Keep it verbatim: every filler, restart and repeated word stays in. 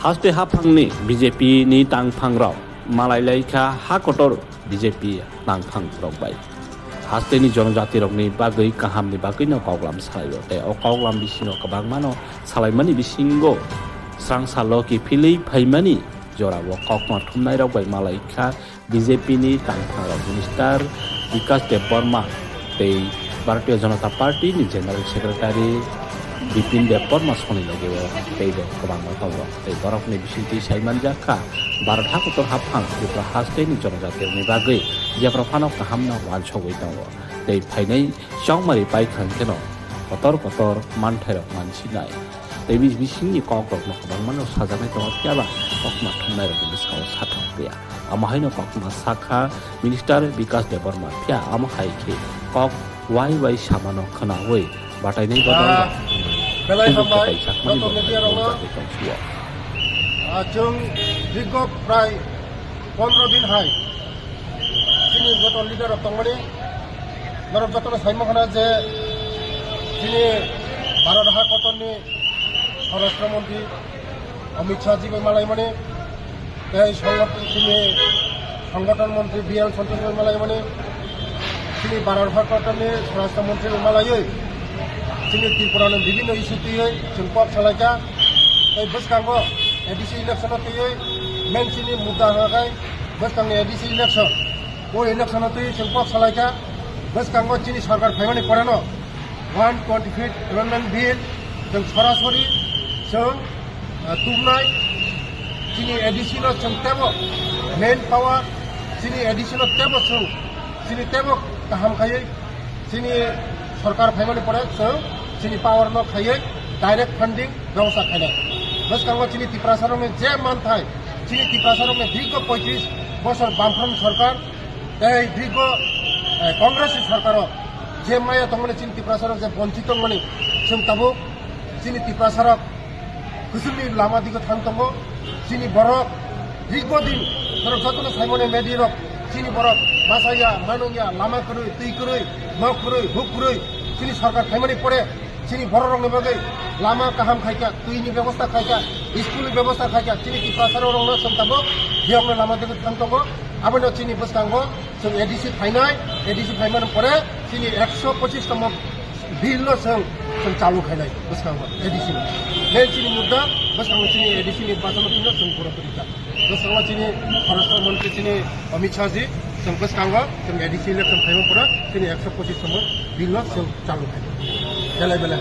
Haste haphangni B J P ni tangphangrok malai laikha ha kotor B J P tangphangrok bai. Hasteni jonojatirokni bagwi kahamni bagwino koklam salaio, tei o koklam bisingo kwbangmano salaimani bisingo srangsalo kiphilwi phaimani jorao kokma thumnairok bai malaikha B J P ni tangphangrok Minister Bikash Debbarma tei Bharatiya Janata Party ni General Secretary Bipin Debbarma songni logi o teibo kwbangma tongo. Tei borokni bisingtwi saimanjak kha, Bharat hakotor haphang Tripura hasteni jonojatirokni bagwi jephru phano kahamno uansugwi tongo. Tei phainai chongmari paikha kheno kotor kotor manthairok mansinai. Tei bis-, bisingni kokrokno kwbangmano sajaknai tongo, phiyaba kokma thumnairokni bwskango sathok liya. Amo haino kokma sakha Minister Bikash Debbarma, phiya amo hai khe kok wai wai samano khwnawi batainai bodol Ah, belai hambai, kaisa khani joto media rokno. Tongsuo. Ah, chwng dikgo prai pondro din hai chini joto leader rok tongmani, norok jotono saimang khana je chini Bharat hakotorni Swarashtra Montri Amit Shah ji bai malaimani, tei songothon chini Songothon Montri B L Santosh bai malaimani, chini Bharat hakotorni Swarashtra Montri bai malaiwi chini Tripura ni bibhinno issue twiwi chwng kok salaikha. Tei bwskango A D C election o twiwi main chini mudda hwnkha khe bwskangni A D C election. O election o twiwi chwng kok salaikha. Bwskango chini sarkar phaimani poreno one twenty fifth Amendment Bill chwng sorasori chwng, ah, tubnai. Chini A D C no chwng tebo main power, chini A D C no tebo chwng, chini tebo kaham khaiwi chini sorkar phaimani pore chwng chini power no khaiwi direct funding bebosta khainai. Bwskango chini Tiprasarokni je manthai, chini Tiprasarokni dirgho poitris bosor Bamfront sorkar tei dirgho, eh, Congress ni sorkaro je maya tongmani chini Tiprasarok je bonchit tongmani, chwng tabuk chini Tiprasarok kwchwngni lama digo thang tongo. Chini borok dirgho din, norok jotono saimani media rok, chini borok masa ya, manung ya, lama kwrwi, twi kwrwi, nok kwrwi, huk kwrwi, chini sorkar phaimani pore chini borok rokni bagwi lama kaham khaikha, twini bebosta khaikha, school ni bebosta khaikha, chini Tiprasarok rokno chwng tabuk biyokno lama digo thang tongo. Abono chini bwskango chwng A D C phainai, A D C phaimani pore chini ekso pochis tomo bill no chwng, chwng chalu khainai bwskango A D C ni. Main chini mudda bwskango chini A D C ni bachano tino chwng pura puri kha. Bwskango chini Swarashtra Montri chini Amit Shah ji chwng bwskango chwng A D C election phaima pore chini ekso pochis tomo bill no chwng chalu khainai. Belai belai.